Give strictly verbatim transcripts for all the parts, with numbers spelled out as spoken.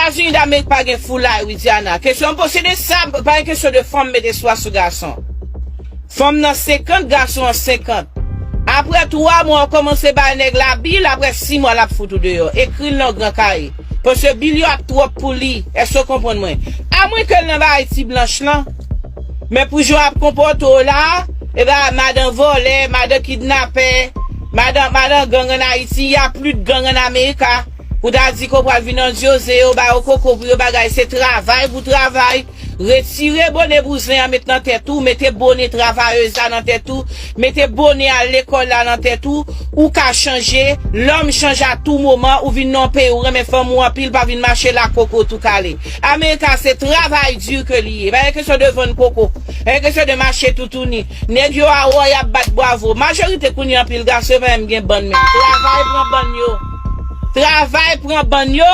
Etazini Damerik pa gen foulay, Widiana. Kesyon m posede sa, pa gen kesyon de fanm mete swa sou gason. Fanm nan senkant, gason an senkant. Apre twa mwa, ou kòmanse bay nèg la bil, apre sis mwa, l ap fout ou deyò. Ekri l nan yon gran kaye. Paske bil yo ap twòp pou li. Èske w konprann mwen? Amwenke l nan bagay ti blanch lan. Men pou jan w ap konpòte w la, e ba madan vòlè, madan kidnapè, madan, madan gang ann Ayiti, y a plis gang ann Amerika. Pou ta di ke w pral vin andyoze yo, ba yo koko pou yo bagay, se travay pou travay. Retire bone bouzen an, met nan tèt ou, mete bone travayèz la nan tèt ou, mete bone al lekòl la nan tèt ou, ou ka chanje, lòm chanje a tou moman, ou vin nan yon peyi, ou renmen fanm ou anpil, pa vin mache la koko tou kale. Amerika se travay di ke li ye, pa gen kesyon de vann koko, pa gen kesyon de mache toutouni. Nèg yo a wè y ap bat bwavo. Majorite kounye a anpil gason yo pa menm gen bann menm. Travay pran bann yo. Travay pran bann yo.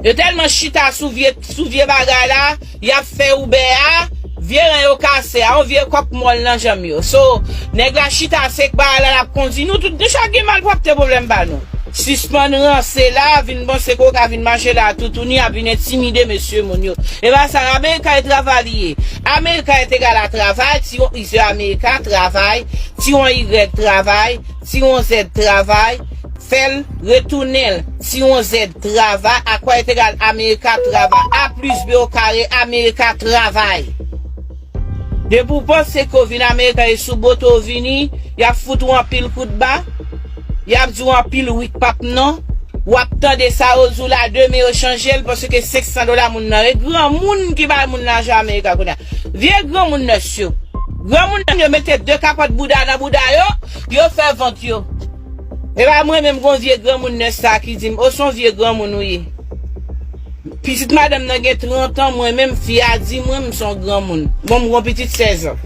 Yo tèlman chita sou vye, sou vye bagay la, y ap fè Uber a, vye ren yo kase a, yon vye kòk mòl nan janm yo. So, nèg la chita sèk bagay la, l ap kondi. Nou tout, nou chak gen malpwòpte pwoblèm pa nou. Sispann ranse la, vin panse ke w ka vin mache la toutouni, ap vin entimide mesye moun yo. E pa sa, Amerika e travay li ye. Amerika est égal à travay, ti yon I se Amerika, travay, ti yon Y, travay, ti yon Z, travay, fè l, retounen l, ti yon Z, travay, A kwa est égal Amerika, travay, A plus B au carré, Amerika, travay. Depi w panse ke w vin Amerika e sou bote w vini, y ap fout ou anpil kout ba, y ap di w anpil wi k p ap non, w ap tande sa yo di w la, demen yo chanje l, paske senk san dola moun nan. E granmoun ki bay moun lajan Amerika kounye a. Vye granmoun nès yo. Granmoun nan yo mete de kapòt bouda nan bouda yo, yo fè vant yo. E pa mwen menm gon vye granmoun nès sa ki di m, o se yon vye granmoun ou ye. Pitit madanm nan gen trant an, mwen menm fi a di mwen m se yon granmoun. Bon, m gon pitit sèz an.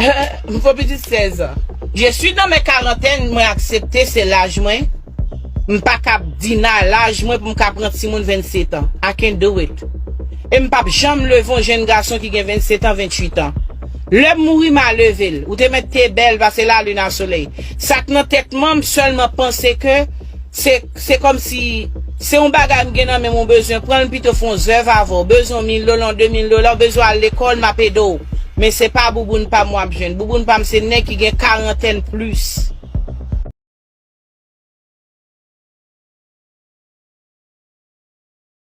M gon pitit sèz an. Je suis dans mes quarantaines, mwen aksepte se laj mwen. M pa ka deny laj mwen pou m ka pran timoun vennset an. I can't do it. E m p ap janm leve yon jenn gason ki gen vennset an, venntuit an. Lè m mouri, m a leve l. Ou te mèt te bèl pase lalin a solèy. Sa k nan tèt mwen, m sèlman panse ke se, se kòmsi se yon bagay m gen nan men m, ou bezwen pran l, pito fè yon zèv avè w. Ou bezwen yon mil dola, yon de mil dola, ou bezwen al lekòl, m ap ede w. Men se pa bouboun pa m w ap jwenn. Bouboun pa m se nèg ki gen karantèn plis.